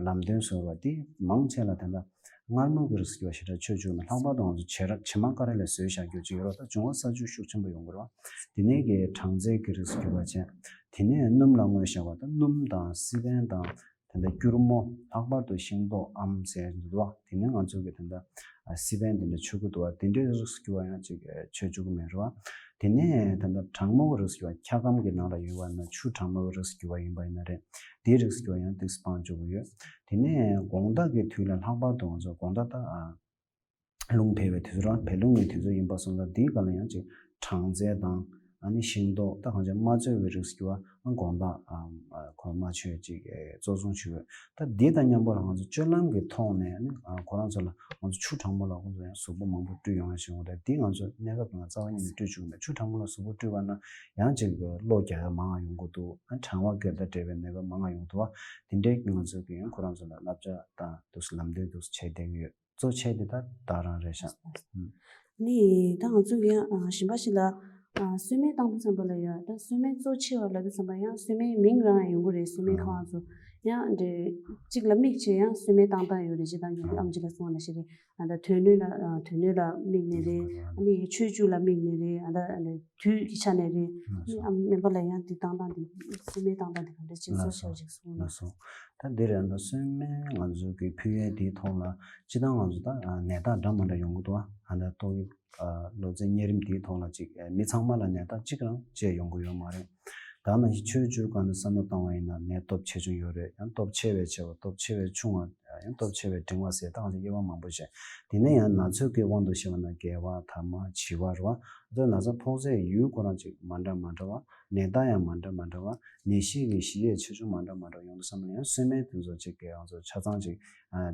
ལམ་སྟོན་ཟེར་བ་འདི་མང་ཆེ་ལ་ད་ལྟ་མངར་མོ་གི་རིགས་ཀྱི་བ་ཞེ་དྲག་མཆོད་བཅུག་ན་ལྷག་པར་དུ་ང་ཚོ་བྱེ་ར་བྱེ་མ་ཀ་ར་ལས་བཟོས་བཞག་རྒྱུ་ཅིག་ཡོད་རེད། ད་འབྱུང་བ་ས་ཆུ་ཤུགས་ཆེན་པོ་ཡོང་གི་རེད་བ། དེ་ནས་གི་གྲང་ཚལ་གི་རིགས་ཀྱི་བ་བྱས། དེ་ནས་སྣུམ་ལ་མངོན་བཞག་པ་ད་སྣུམ་དང་སི་པན་དང་ད་ལྟ་སྐྱུར་མོ་ལྷག་པར་དུ་ཤིང་ཏོག་ཨམ་ཟེར་འདུག་བ། དེ་ནས་ང་ཚོ་གི་ད་ལྟ་སི་པན་དེ་འདྲ་མཆོད་ཀྱི་འདུག་བ། དེ་འདྲའི་རིགས་ཀྱི་བ་ཡང་ཅིག་མཆོད་བཅུག་གི་མེད་རེད་བ། དེ་ནས་ད་ལྟ་གྲང་མོ་གི་རིགས་ཀྱི་བ་འཁྱག་སྒམ་གྱི་ནང་ལ་ཡོད་པ་ན་ཆུ་གྲང་མོ་གི་རིགས་ཀྱི་བ་ཡིན་པ་ཡིན་ན་རེད། དེའི་རིགས་ཀྱི་བ་ཡང་ཏིག་སྤང་བཅུག་གི་ཡོད། དེ་ནས་དགོང་དག་གི་དུས་ལ་ལྷག་པར་དུ་ང་ཚོ་དགོང་དག་ད་རླུང་འཕེལ་བའི་དུས་ཚོད་རང་བད་རླུང་གི་དུས་ཚོད་ཡིན་པ་སོང་ཙང་འདིའི་སྒང་ལ་ཡང་ཅིག་གྲང་ཚལ་དང་ཨ་ནི་ཤིང་ཏོག་ད་གང་ཅི་མ་བཙོས་པའི་རིགས་ཀྱི་བ་དགོང་དག་ཁོ་མ་མཆོད་ཅིག་གཙོ་བཟུང་བྱེད་དགོས། ད་འདི་དང་མཉམ་པོ་ལ་ང་ཚོ་སྤྱོད་ལམ་གྱི་ཐོག་ནས་ཨ་ནི་ཁོ་རང་ཚོ་ལ་ང་ཚོ་ཆུ་གྲང་མོ་ལ་ཁོ་ཚོ་ཡང་གཟུགས་པོ་མང་པོ་བཀྲུས་ཡོང་ཡ་ཞིག་འོང་། ད་འདི་ང་ཚོ་གནས་སྐབས་ནང་རྩ་བ་ཉིད་ནས་བཀྲུས་བཅུག་མེད། ཆུ་གྲང་མོ་ལ་གཟུགས་པོ་བཀྲུས་པ་ན་ཡང་ཅིག་གློ་རྒྱག་ཡ་མང་ང་ཡོང་གི་འདུག་ཨ་གྲང་བ་གི་ད་འབྲེལ་བའི་ནད་པ་མང་ང་ཡོང་གི་འདུག་བ། དེ་འདྲའི་ང་ཚོ་གི་ཡང་ཁོ་རང་ཚོ་ལ་བསླབ་བྱ་དང་འདུག་སེ་ལམ་སྟོན་འདུག་སེ་བྱས་བསྡད་ཀྱི་ཡོད། གཙོ་ཆེ་དེ་ད་ད་རང་རེད་ཤག་ནི་ད་ང་ཚོ་གི་ཡང་གཞན་པ་ཞིག་ལ་སོན་སྨན་བཏང་དུས་ཙམ་པ་ལ་ཡང་ད་སོན་སྨན་གཙོ་ཆེ་བ་ལབ་དུས་ཙམ་པ་ཡང་སོན་སྨན་མིང་རང་ཡང་ཡོང་གི་རེད། སོན་སྨན་ཁང་ཚོ་ཡང་འདྲེ་གཅིག་ལ་དམིགས་བྱས་ཡང་སོན་སྨན་བཏང་སྟངས་ཡོད་རེད། སྤྱིར་བཏང་གི་ཨམ་ཆི་ལ་གསུངས་པ་ནང་བཞིན་རེད། ད་དོན་སྣོད་ལ་དོན་སྣོད་ལ་དམིགས་ནས་རེད། ཨ་ནི་ཆོས་བཅུ་ལ་དམིགས་ནས་རེད། ད་དུས་ཀྱི་ཆ་ནས་རེད། ཨ་ནི་ཨམ་སྨན་པ་ལ་ཡང་འདི་བཏང་སྟངས་འདི་སོན་སྨན་བཏང་སྟངས་འདི་ག་འདྲ་བྱེད་སོ་ཞེས་ཅིག་གསུངས་ན། ད་འདི་རེད། ད་སོན་སྨན་ང་ཚོ་གི་ཕུལ་ཡས་འདིའི་ཐོག་ལ་སྤྱིར་བཏང་ང་ཚོ་ད་ནད་རྟགས་འདྲ་མི་འདྲ་ཡོང་གི་འདུག་ཨ་ད་ཏོག་དབྱིབས་གློ་ཚད་གཉན་རིམས་འདིའི་ཐོག་ལ་ཅིག་མི་ཚང་མ་ལ་ནད་རྟགས་གཅིག་རང་བཅས་ཡོང་གི་ཡོད་མ་རེད། ད་ནང་བཞིན་ཆོས་བཅུའི་སྒང་ནས་བསམ་བློ་བཏང་བ་ཡིན་ན་ནད་སྟོབས་ཆེ་ཆུང་ཡོད་རེད། ཡང་སྟོབས་ཆེ་བའི་ཆེ་བ་སྟོབས་ཆེ་བའི་ཆུང་བ་ཡང་སྟོབས་ཆེ་བའི་འབྲིང་བ་ཟེར་ད་གང་ཅིག་དབྱེ་བ་མང་པོ་བྱས། དེ་ནས་ཡང་ན་ཚོད་ཀྱི་དབང་དུ་བྱས་པ་ན་རྒྱལ་བ་ཐ་མ་བྱི་བ་རེད་བ། ད་ན་ཚ་ཕོག་ཚད་ཡུལ་ཁོ་རང་ཅིག་མ་འདྲ་མ་འདྲ་བ། ནད་རྟགས་ཡང་མ་འདྲ་མ་འདྲ་བ། ནད་གཞི་གི་གཞི་ཡས་ཆེ་ཆུང་མ་འདྲ་མ་འདྲ་ཡོང་དུས་ཙམ་པ་ལ་ཡང་སོན་སྨན་དེ་ཚོ་གཅིག་གི་ང་ཚོ་ཆ་ཚང་གཅིག་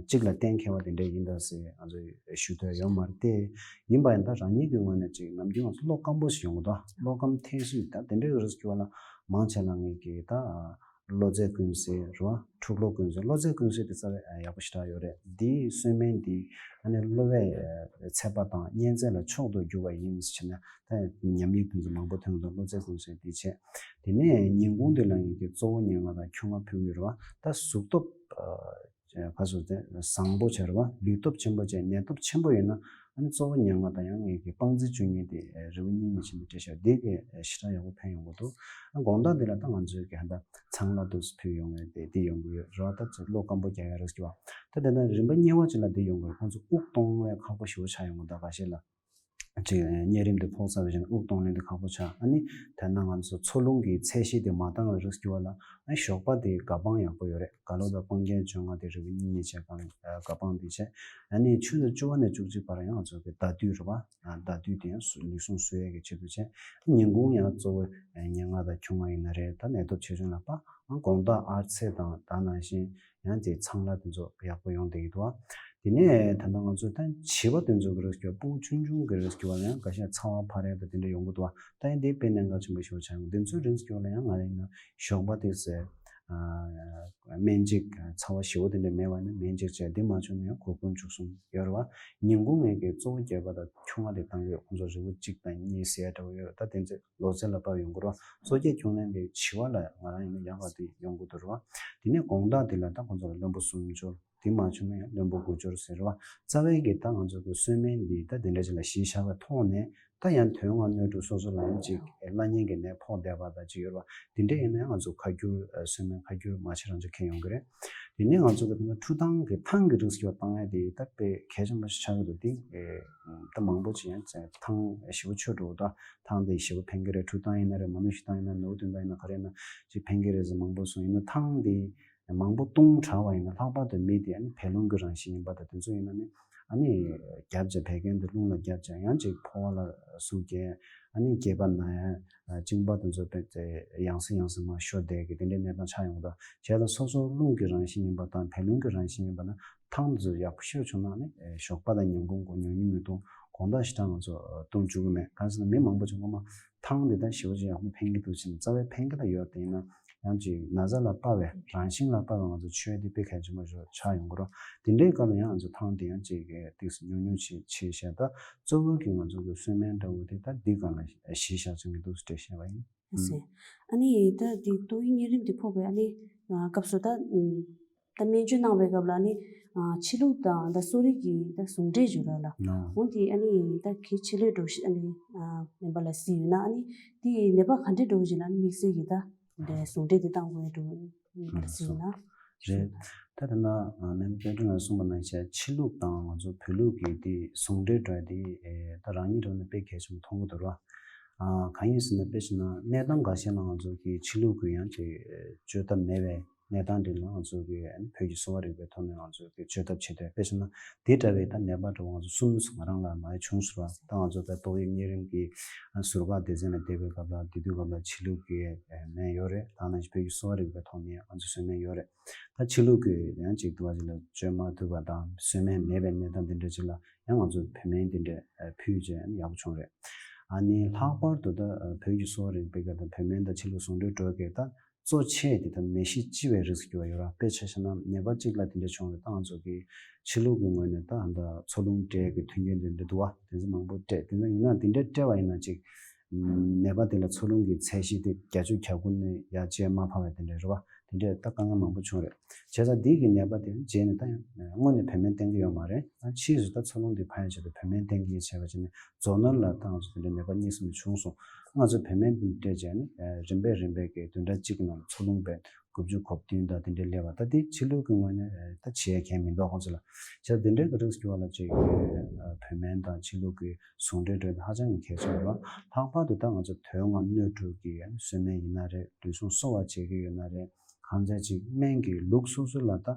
གཅིག་ལ་གཏན་འཁེལ་བ་དེ་འདྲ་ཡིན་ད་ཟེར་ང་ཚོ་ཞུ་འདོད་ཡོད་མ་རེད་དེ། ཡིན་པ་ཡིན་ད་རང་ཉིད་ཀྱི་ངོས་ནས་ཅིག་ནམ་རྒྱུན་ང་ཚོ་བློ་སྐམ་པོ་ཞིག་ཡོང་གི་འདུག་བློ་སྐམ་ཐེབས་སྲིད་ད་དེ་འདྲའི་རིགས་ཀྱི་བ་ལ་མང་ཆེ་ལ་ངེད་ཀྱི་ད་གློ་ཚད་ཀུན་གསལ་རེད་བ། འཁྲུག་གློ་ཀུན་གསལ། གློ་ཚད་ཀུན་གསལ་དེ་རྩ་བའི་ཡག་པོ་ཞེ་དྲག་ཡོད་རེད། འདིའི་སོན་སྨན་འདི་ཨ་ནི་གློ་བའི་ཚད་པ་དང་གཉན་ཚད་ལ་མཆོག་ཏུ་གྱུར་པ་ཡིན་ཟེར་ནས་ད་ཉམས་ཉེས་ཀུན་གསལ་མང་པོ་ཐོན་གྱི་འདུག་གློ་ཚད་ཀུན་གསལ་འདི་བྱས། དེ་ནས་ཉིན་གུང་འདི་ལ་ངེད་ཀྱི་གཙོ་བོ་ཉེར་ལྔ་དང་ཁྱུང་ལྔ་ཕུལ་གྱི་ཡོད་རེད་བ། ད་གཟུགས་སྟོབས་ཁ་སོ་དེ་བཟང་པོ་བྱས་རེད་བ། ལུས་སྟོབས་ཆེན་པོ་བྱས་ནད་སྟོབས་ཆེན་པོ་ཡོད་ན་ཨ་ནི་གཙོ་བོ་ཉེར་ལྔ་དང་ཡང་ངེད་ཀྱི་སྤང་རྩི་བཅུ་གཉིས་དེ་རིལ་བུ་གཉིས་གཉིས་བྱས་ནས་སྤྲད་བཞག་འདི་གི་ཞེ་དྲག་ཡག་པོ་ཕན་ཡོང་གི་འདུག་ཨ་དགོང་དག་འདི་ལ་ད་ང་ཚོའི་གི་ཧ་ད་ཚང་ལ་དུ་ཕུལ་ཡོང་བའི་དེ་འདི་ཡོང་གི་ཡོད་རེད་བ། ད་ཚོ་བློ་སྐམ་པོ་རྒྱག་ཡ་རེད་ཟེར་གྱི་བ། ད་དེ་ན་རིམ་པ་གཉིས་པ་ཅིག་ལ་འདི་ཡོང་གི་རེད། ཁོང་ཚོ་དབུགས་གཏོང་བའི་ཁག་པོ་ཞེ་པོ་ཆགས་ཡོང་གི་འདུག་ཁ་ཤས་ལ། ཅིག་གཉན་རིམས་དེ་ཕོག་ཚར་བའི་རྗེས་ནས་དབུགས་གཏོང་ལེན་དེ་ཁག་པོ་ཆགས། ཨ་ནི་དེ་ན་ང་ཚོ་འཚོ་རླུང་གི་ཚད་གཞི་དེ་མ་འདང་བའི་རིགས་ཀྱི་བ་ལ་ཨ་ཞོགས་པ་དེ་ག་སྤང་ཡག་པོ་ཡོད་རེད། ག་ལོ་དང་སྤང་རྒྱན་བཅོ་ལྔ་དེ་རིལ་བུ་གཉིས་གཉིས་བྱས་གང་ག་སྤང་དེ་བྱས། ཨ་ནི་ཆུ་ཚོད་བཅུ་པ་ནས་བཅུ་གཅིག་བར་ཡང་ང་ཚོ་གི་ཟླ་དུས་རེད་བ། ཟླ་དུས་དེ་ཡང་ལུས་ཟུངས་གསོ་ཡས་ཀྱི་ཆེད་དུ་བྱས། ཉིན་གུང་ཡང་གཙོ་བོ་ཉེར་ལྔ་དང་ཁྱུང་ལྔ་ཡིན་ན་རེད། ད་ནད་སྟོབས་ཆེ་ཆུང་ལ་དཔག་དགོང་དག་ཨར་ཚེ་དང་ད་ནང་བཞིན་ཡང་དེ་ཚང་ལ་དེ་ཚོ་ཡག་པོ་ཡོང་བསྡད་ཀྱི་འདུག་བ། དེ་ནས་ད་ལྟ་ང་ཚོ་ད་བྱིས་པ་དེ་ཚོ་གི་རིགས་ཀྱི་ཕྲུ་གུ་ཆུང་ཆུང་གི་རིགས་ཀྱི་བ་ལ་ཡང་འགའ་ཤས་ཚ་བ་འཕར་ཡ་དང་དེ་འདྲ་ཡོང་གི་འདུག་བ། ད་ཡང་དེ་དཔེ་གནད་འགག་ཆེན་པོ་ཞིག་ཆགས་ཡོང་། དེ་ཚོའི་རིགས་ཀྱི་བ་ལ་ཡང་ང་རང་ཡིན་ན་ཞོགས་པ་དེ་ཟེར། སྨན་བཅོས་ཚ་བ་ཞེ་པོ་དེ་འདྲ་མེད་པ་ཡིན་ན་སྨན་བཅོས་བྱས། དེ་མ་བྱུང་ན་ཡང་གོ་སྐོན་བཅུ་གསུམ་ཡོད་རེད་བ། ཉིན་གུང་ངས་ཀྱི་གཙོ་བོ་རྒྱས་པ་དང་ཆུང་བ་དེ་བཏང་གི་ཡོད། ཁོང་ཚོ་རིལ་བུ་གཅིག་དང་གཉིས་ཟེར་ཡ་འདྲ་བོ་ཡོད་རེད། ད་དེ་ཚོ་ལོ་ཚད་ལ་དཔག་ཡོང་གི་རེད་བ། གཙོ་རྒྱག་ཁྱོན་ལེན་དེ་བྱིས་པ་ལ་ང་རང་ཡིན་ན་ཡག་པ་དེ་ཡོང་གི་འདུག་རེད་བ། དེ་ནས་དགོང་དག་དེ་ལ་ད་ཁོང་ཚོ་ལ་བློན་པོ་སུམ་སྦྱོར། དེ་མ་བྱུང་ན་ཡང་བློན་པོ་དགུ་སྦྱོར་ཟེར་བ། རྩ་བའི་གི་ད་ང་ཚོ་གི་གསོལ་སྨན་འདི་ད་དེ་འདྲ་ཅིག་ལ་གཞི་བཞག་པའི་ཐོག་ནས། ད་ཡང་དོན་ལྔ་སྣོད་དྲུག་སོ་སོ་ལ་ཡང་ཅིག་བླ་གཉན་གྱི་ནད་ཕོག་བསྡད་པ་དང་ཅིག་ཡོད་རེད་བ། དེ་འདྲ་ཡིན་ན་ཡང་ང་ཚོ་ཁ་སྐྱུར་གསོལ་སྨན་ཁ་སྐྱུར་མ་བྱེད་རང་བྱེད་ཁེལ་ཡོང་གི་རེད། དེ་ནས་ང་ཚོ་གི་ད་ལྟ་འཕྲུལ་ཐང་གི་ཐང་གི་རིགས་ཀྱི་བཏང་ཡ་དེ་ད་དཔེ་གལ་ཆེན་པོ་ཞིག་ཆགས་ཀྱི་འདུག་དེ་ད་མང་པོ་ཅིག་ཡང་ཐང་ཞེ་པོ་ཆོད་འགྲོ་འདུག་ཐང་དེ་ཞེ་པོ་ཕན་གྱི་རེད། འཕྲུལ་ཐང་ཡིན་ན་རེད། མ་ཎི་བཞུ་ཐང་ཡིན་ན། ནོར་བུ་འདོན་ཐང་ཡིན་ན། ག་རེ་ཡིན་ན་ཅིག་ཕན་གྱི་རེད་ཟེར་མང་པོ་གསུངས། ཡིན་ན་ཐང་དེ་མང་པོ་བཏུང་དྲགས་པ་ཡིན་ན་ལྷག་པར་དུ་མི་དེ་ཨ་ནི་བད་རླུང་གི་རང་བཞིན་ཡིན་པ་དང་དེ་ཚོ་ཡིན་ན་ནི་ཨ་ནི་རྒྱབ་བྱས་བད་ཀན་དེ་རླུང་ལ་རྒྱབ་བྱས་ཡང་ཅིག་ཕོ་བ་ལ་ཟུག་རྒྱག་ཨ་ནི་སྐེད་པ་ན་ཡ། གཅིན་པ་དེ་ཚོ་དཔེ་ཡང་སེ་ཡང་སེ་མར་ཤོར་བསྡད་ཀྱི་དེ་འདྲའི་གནས་སྟངས་ཆགས་ཡོང་གི་འདུག་བྱས་ཙང་སོ་སོ་རླུང་གི་རང་བཞིན་ཡིན་པ་དང་བད་རླུང་གི་རང་བཞིན་ཡིན་པ་ན་ཐང་དེ་ཚོ་ཡག་པོ་ཤོར་བྱུང་ན་ནི་ཞོགས་པ་དང་ཉིན་གུང་གོ་ཉུང་ཉུང་མི་བཏུང་། དགོང་དག་ཞེ་དྲག་ང་ཚོ་བཏུང་བཅུག་གི་མེད། གང་ཟེར་ན་མི་མང་པོ་ཅིག་སྔོན་མ་ཐང་འདི་ད་ཞེ་པོ་ཅིག་ཡག་པོ་ཕན་གྱི་འདུག་ཟེར་ནས་རྩ་བའི་ཕན་གྱི་ད་ཡོད། དེ་ཡིན་ན་ཡང་ཅིག་ན་ཚ་ལ་དཔག་པའི་རང་བཞིན་ལ་དཔག་པའི་ང་ཚོ་མཆོད་ཡ་དེ་དཔེ་གལ་ཆེན་པོ་ཞིག་ཆགས་ཡོང་གི་རེད། དེ་འདྲའི་སྐབས་ལ་ཡང་ང་ཚོ་ཐང་དེ་ཡང་ཅིག་ཏོག་ཙམ་ཉུང་ཉུང་བྱེད་བྱེད་བྱས། ད་གཙོ་བོ་གི་ང་ཚོ་གི་གསོལ་སྨན་འདྲ་བོ་དེ་ད་འདི་སྒང་ལ་གཞི་བཞག་བྱུང་གི་འདུག་ཟེར་བཤད་པ་ཡིན། ཨ་ཟེ། ཨ་ནི་ད་འདི་ཏོག་དབྱིབས་གཉན་རིམས་དེ་ཕོག་པའི་ཨ་ནི་སྐབས་སུ་ད་ད་སྨན་བཅོས་གནང་བའི་སྐབས་ལ་ཨ་ནི་ཕྱི་ལུགས་དང་ད་གསོ་རིག་གི་ད་ཟུང་འབྲེལ་བྱུང་ར་ལ། འོ་དེ་ཨ་ནི་ད་གལ་ཆེ་ལོས་འགྲོ་ཤི་ཨ་ནི་མེད་པ་ལ་སྲིད་ཡོད་ན། ཨ་ནི་དེ་ནད་པ་ག་འདྲས་འགྲོ་བཞིན་ལ་ཨ་ནི་དམིགས་བསལ་གྱི་ད་འདྲའི་ཟུང་འབྲེལ་དེ་བཏང་དགོས་འགྲོ་མེད་པ་ལ་སྲིད་ཡོད་ན། རེད། ད་ད་ན་མེམ་པད་སྒྲོན་ལགས་གསུངས་པ་ནང་བཞིན་ཕྱི་ལུགས་དང་ང་ཚོ་བོད་ལུགས་ཀྱི་དེ་ཟུང་འབྲེལ་འགྲོ་ཡ་དེ་ད་རང་ཉིད་འགྲོ་ན་དཔེ་གལ་ཆེན་པོ་མཐོང་གི་འདུག་ར། གང་ཡིན་ཟེར་ན་དཔེ་བྱས་ན་གནས་སྟངས་འགའ་ཤས་ལ་ང་ཚོ་གི་ཕྱི་ལུགས་ཀྱི་ཡང་ཅིག་བཅོས་ཐབས་མེད་པའི་གནས་སྟངས་འདི་ལ་ང་ཚོ་གི་བོད་ཀྱི་གསོ་བ་རིག་པའི་ཐོག་ནས་ང་ཚོ་གི་བཅོས་ཐབས་བྱེད་དུས་དཔེ་བྱས་ན་དེ་འདྲ་བའི་ད་ནད་པ་འདྲ་བོ་ང་ཚོ་གསུམ་ང་རང་ལ་མ་ཡི་བྱུང་ཟེར་བ། ད་ང་ཚོ་ད་ཏོག་དབྱིབས་གཉན་རིམས་ཀྱི་ཟུར་བཀག་སྡེ་ཚན་ལ་བསྡད་པའི་སྐབས་ལ་དེ་དུས་སྐབས་ལ་ཕྱི་ལུགས་ཀྱི་སྨན་ཡོད་རེད། ད་ནང་བཞིན་བོད་ཀྱི་གསོ་བ་རིག་པའི་ཐོག་ནས་ང་ཚོ་གསོལ་སྨན་ཡོད་རེད། ད་ཕྱི་ལུགས་ཀྱི་ཡང་ཅིག་དུ་བ་ཅིག་ལ་བཅོས་མ་ཐུབ་པ་དང་གསོལ་སྨན་མེད་པའི་གནས་སྟངས་འདི་འདྲ་ཅིག་ལ་ཡང་ང་ཚོ་བོད་སྨན་འདི་འདྲ་ཕུལ་རྗེས་ཡག་པོ་བྱུང་རེད། ཨ་ནི་ལྷག་པར་དུ་ད་བོད་ཀྱི་གསོ་བ་རིག་པའི་སྐད་དང་བོད་སྨན་དང་ཕྱི་ལུགས་ཟུང་འབྲེལ་འགྲོ་སྐད་ད་གཙོ་ཆེ་དེ་ད་ནད་གཞི་ལྕི་བའི་རིགས་སུ་གྱུར་བ་ཡོད་ར། དཔེ་ཆ་བཞག་ན་ནད་པ་གཅིག་ལ་དེ་འདྲ་བྱུང་རེད། ད་ང་ཚོ་གི་ཕྱི་ལུགས་ཀྱི་ངོས་ནས་ད་ད་འཚོ་རླུང་སྤྲད་ཀྱི་མཐུན་རྐྱེན་དེ་འདྲ་འདུག་བ། དེ་ཚོ་མང་པོ་སྤྲད། དེ་ཚོ་ཡིན་ན་དེ་འདྲ་སྤྲད་པ་ཡིན་ན་ཅིག་ནད་པ་དེ་ལ་འཚོ་རླུང་གི་ཚད་གཞི་དེ་བརྒྱད་ཅུ་གྱ་དགུ་ནས་ཡར་བཅད་མ་ཕར་བ་དེ་འདྲ་རེད་བ། དེ་འདྲས་ད་དཀའ་ངལ་མང་པོ་བྱུང་རེད། བྱས་ཙང་འདི་གི་ནད་པ་དེ་རྗེས་ནས་ད་ཡང་སྔོན་ནས་བོད་སྨན་བསྟེན་གྱི་ཡོད་མ་རེད། ད་ཕྱིས་སུ་ད་འཚོ་རླུང་འདི་ཕན་ཆེད་དུ་བོད་སྨན་བསྟེན་གྱི་ཡིན་བྱས་པ་བྱས་ནས་རྫོང་ནང་ལ་ད་ང་ཚོ་དེ་འདྲའི་ནད་པ་གཉིས་གསུམ་བྱུང་སོང་། ང་ཚོས་བོད་སྨན་འདི་སྤྲད་རྗེས་ནས་རིམ་པས་རིམ་པས་ཀྱི་བདུན་ཕྲག་གཅིག་གི་ནང་ལ་འཚོ་རླུང་བས་དགུ་བཅུ་གོ་བདུན་དང་དེ་འདྲའི་སླེབས་པ། ད་དེ་ཕྱི་ལུགས་ཀྱི་ངོས་ནས་ད་བྱེད་ཡ་གང་ཡང་མི་འདུག་ཁོང་ཚོ་ལ། བྱས་ཙང་དེ་འདྲའི་གི་རིགས་སུ་གྱུར་བ་ལ་ཅིག་བོད་སྨན་དང་ཕྱི་ལུགས་ཀྱི་ཟུང་འབྲེལ་འགྲོ་ཡ་དེ་ཧ་ཅང་གི་གལ་ཆེན་པོ་རེད་བ། ལྷག་པར་དུ་ད་ང་ཚོ་དོན་ལྔ་སྣོད་དྲུག་གི་གསོལ་སྨན་ཡིན་ན་རེད། ལུས་ཟུངས་གསོ་བ་བྱེད་ཀྱི་ཡོད་ན་རེད། གང་ཚད་ཅིག་སྨན་གྱི་ལུགས་སོ་སོ་ལ་ད་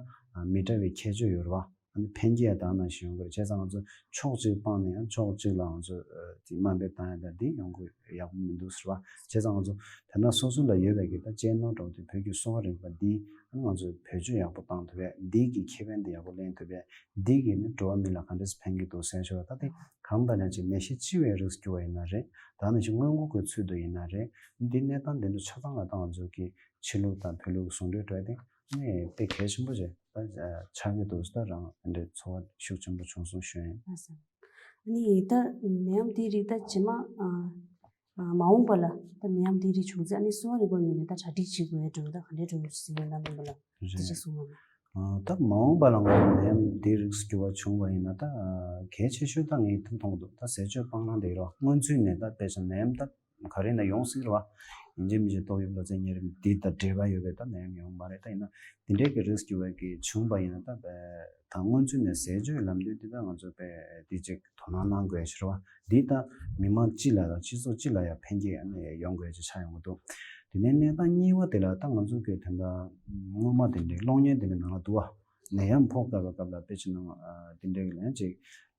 མི་འདྲ་བའི་ཁྱད་ཆོས་ཡོད་རེད་བ། ཨ་ནི་ཕན་སྐྱེད་ཡ་དག་ནང་བཞིན་ཡོང་གི་རེད། བྱས་ཙང་ང་ཚོ་ཕྱོགས་གཅིག་སྤངས་ནས་ཡང་ཕྱོགས་གཅིག་ལ་ང་ཚོ་དེ་དམའ་འབེབས་བཏང་ཡ་ད་འདི་ཡོང་གི་ཡག་པོ་མི་འདུག་ཟེར་བ། བྱས་ཙང་ང་ཚོ་དེ་ན་སོ་སོ་ལ་ཡོད་པའི་གི་ད་གཅེས་ནོར་འདྲ་བོ་དེ་བོད་ཀྱི་གསོ་བ་རིག་པ་འདི་ཨ་ནི་ང་ཚོས་བེད་སྤྱོད་ཡག་པོ་བཏང་ཐུབ་པས། འདི་གི་ཁེ་ཕན་དེ་ཡག་པོ་ལེན་ཐུབ་པས། འདི་གིས་ནི་འགྲོ་བ་མི་ལ་ག་འདྲས་ཕན་གྱི་འདུག་ཟེར་ཞོར་ད་དེ་གང་ལྟར་ཡང་ཅིག་ནད་གཞི་ལྕི་བའི་རིགས་སུ་གྱུར་བ་ཡིན་ན་རེད། ད་ནི་ཅིག་སྔོན་འགོག་གི་ཚུལ་དུ་ཡིན་ན་རེད། འདི་གནས་སྟངས་འདི་ཚོ་ཆ་ཚང་ལ་ད་ང་ཚོ་གི་ཕྱི་ལུགས་དང་བོད་ལུགས་ཟུང་འབྲེལ་འགྲོ་ཡ་དེ་ནི་དཔེ་གལ་ཆེན་པོ་ཞིག་ད་ཆགས་ཀྱི་འདུག་ད་རང་འདི་འདྲའི་ཚོར་བ་ཤུགས་ཆེན་པོ་བྱུང་སོང་ཞུ་ཡིན། ལགས་སོ། ཨ་ནི་ད་ནད་ཡམས་འདིའི་རིགས་ད་རྗེས་མ་ཨ་ཨ་མ་འོངས་པ་ལ་ད་ནད་ཡམས་འདིའི་རིགས་བྱུང་ཚེ་ཨ་ནི་གསོ་བ་རིག་པ་ངོས་ནས་ད་གྲ་སྒྲིག་བྱེད་དགོས་ཡ་འདྲ་བོ་ད་ག་འདྲའི་འདྲ་བོ་ཞིག་ཡོད་ན་མིན་པ་ལ་དེ་རེད། ཅིག་གསུངས་ན། ཨ་ད་མ་འོངས་པ་ལ་ང་ནད་ཡམས་འདིའི་རིགས་སུ་གྱུར་བ་བྱུང་བ་ཡིན་ན་ད་གལ་ཆེ་ཤོས་ད་ངས་ཐུགས་མཐོང་འདུག་ད་ཟས་སྤྱོད་སྤང་བླང་དེ་རེད་བ། སྔོན་ཚུད་ནས་ད་དཔེ་བཞག་ན་ནད་ཡམས་ད་ག་རེ་ན་ཡོང་སྲིད་རེད་བ། ཡིན་གཅིག་མིན་གཅིག་ཏོག་དབྱིབས་གློ་ཚད་གཉན་རིམས་འདི་དང་འབྲེལ་བ་ཡོད་པའི་ད་ནད་ཡམས་ཡོང་མ་རེད། ད་ཡིན་ན་འདི་འདྲའི་གི་རིགས་ཀྱི་བས་ཀྱི་བྱུང་བ་ཡིན་ན་ད་ད་སྔོན་ཚུད་ནས་ཟས་སྤྱོད་ལམ་སྟོན་འདི་ད་ང་ཚོ་བས་འདི་ཅིག་དོ་སྣང་གནང་དགོས་ཤེས་རེད་བ། འདི་ད་མི་མང་སྤྱི་ལ་དང་སྤྱི་ཚོགས་སྤྱི་ལ་ཡང་ཕན་སྐྱེད་ཡོང་དགོས་ཅིག་ཆགས་ཡོང་གི་འདུག་དེ་ནས་གནས་སྟངས་གཉིས་པ་དེ་ལ་ད་ང་ཚོ་གི་དེ་འདྲ་སྔོན་མ་དེ་འདྲའི་གློག་བརྙན་དེ་འདྲ་ནང་ལ་འདུག་བ། ནད་ཡམས་ཕོག་དཀའ་བའི་སྐབས་ལ་དཔེ་ཆ་ནང་ཨ་དེ་འདྲའི་ལན་ཅིག་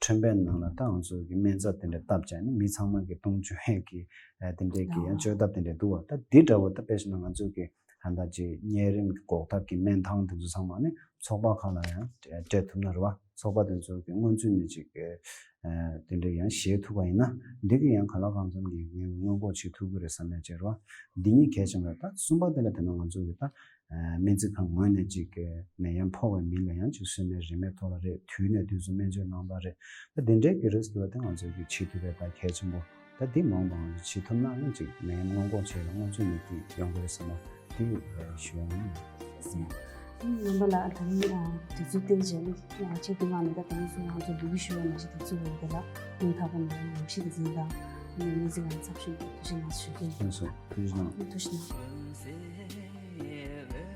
ཁྲོན་པའི་ནང་ལ་ད་ང་ཚོ་གི་སྨན་རྩྭ་དེ་འདྲ་བཏབ་བྱས་ནས་མི་ཚང་མ་གི་བཏུང་བཅུག་ཡས་ཀྱི་ཨ་དེ་འདྲའི་གི་ཡང་བཅོས་ཐབས་དེ་འདྲ་འདུག་བ། ད་འདི་འདྲ་བོ་ད་དཔེ་ཆ་ནང་ང་ཚོ་གི་ད་ལྟ་ཅིག་གཉན་རིམས་ཀྱི་འགོག་ཐབས་ཀྱི་སྨན་ཐང་དེ་ཚོ་ཚང་མ་ནི་ཚོགས་པ་ཁག་ལ་ཡང་སྤྲད་ཐུབ་ན་རེད་བ། ཚོགས་པ་དེ་ཚོ་གི་སྔོན་ཚུད་ནས་ཅིག་གི་དེ་འདྲ་ཡང་བཞེས་ཐུབ་པ་ཡིན་ན། འདི་གི་ཡང་གང་ལ་གང་འཚམ་གྱི་ངས་སྔོན་འགོག་བྱེད་ཐུབ་ཀྱི་རེད་བསམ་ནས་བྱས་རོགས། འདི་གཉིས་གལ་ཆེན་པོ་རེད། ད་གསུམ་པ་དེ་ལ་དེ་ན་ང་ཚོ་གི་ད་སྨན་རྩིས་ཁང་ངོས་ནས་ཅིག་གི་ནད་ཡམས་ཕོག་པའི་མི་ལ་ཡང་ཅིག་སོན་མའི་རིན་མེད་ཐོག་ལ་རེད། དུས་ནས་དུས་སུ་སྨན་བཅོས་གནང་སྟངས་རེད། ད་དེ་འདྲའི་གི་རིགས་དེ་ལ་དེ་ང་ཚོ་གི་བྱེད་ཐུབ་པའི་ད་གལ་ཆེན་པོ། ད་འདི་མང་མང་བྱེད་ཐུབ་ན་ཡང་ཅིག་ནད་ཡམས་སྔོན་འགོག་བྱེད་ལ་སྔོན་ཚུད་ནས་དེ་ཡོང་གི་རེད་བསམ་ན། དེ་ཞུ་ཡ་ཡིན། རྣམ་པ་ལགས། ད་རིང་དུས་ཚོད་བཏོན་བྱས་ནས་ཁྱེད་དུས་ངག་ནས་ད་དེང་སང་ང་ཚོ་ལུགས་ཞུ་བ་མ་གཞི་དུས་ཚོད་ཡོད་དེ་ལ་སྙིང་ཐག་པ་ནས་ཉམས་ཞིབ་འཛིན་དང་། ནས་མི་ཚེ་ཡང་ཚབ་ཞུས་ཐུགས་རྗེ་གནང་ཞུ་རྒྱུ་ཡིན། ཐུགས་རྗེ་གནང་། ཐུགས་རྗེ་གནང་།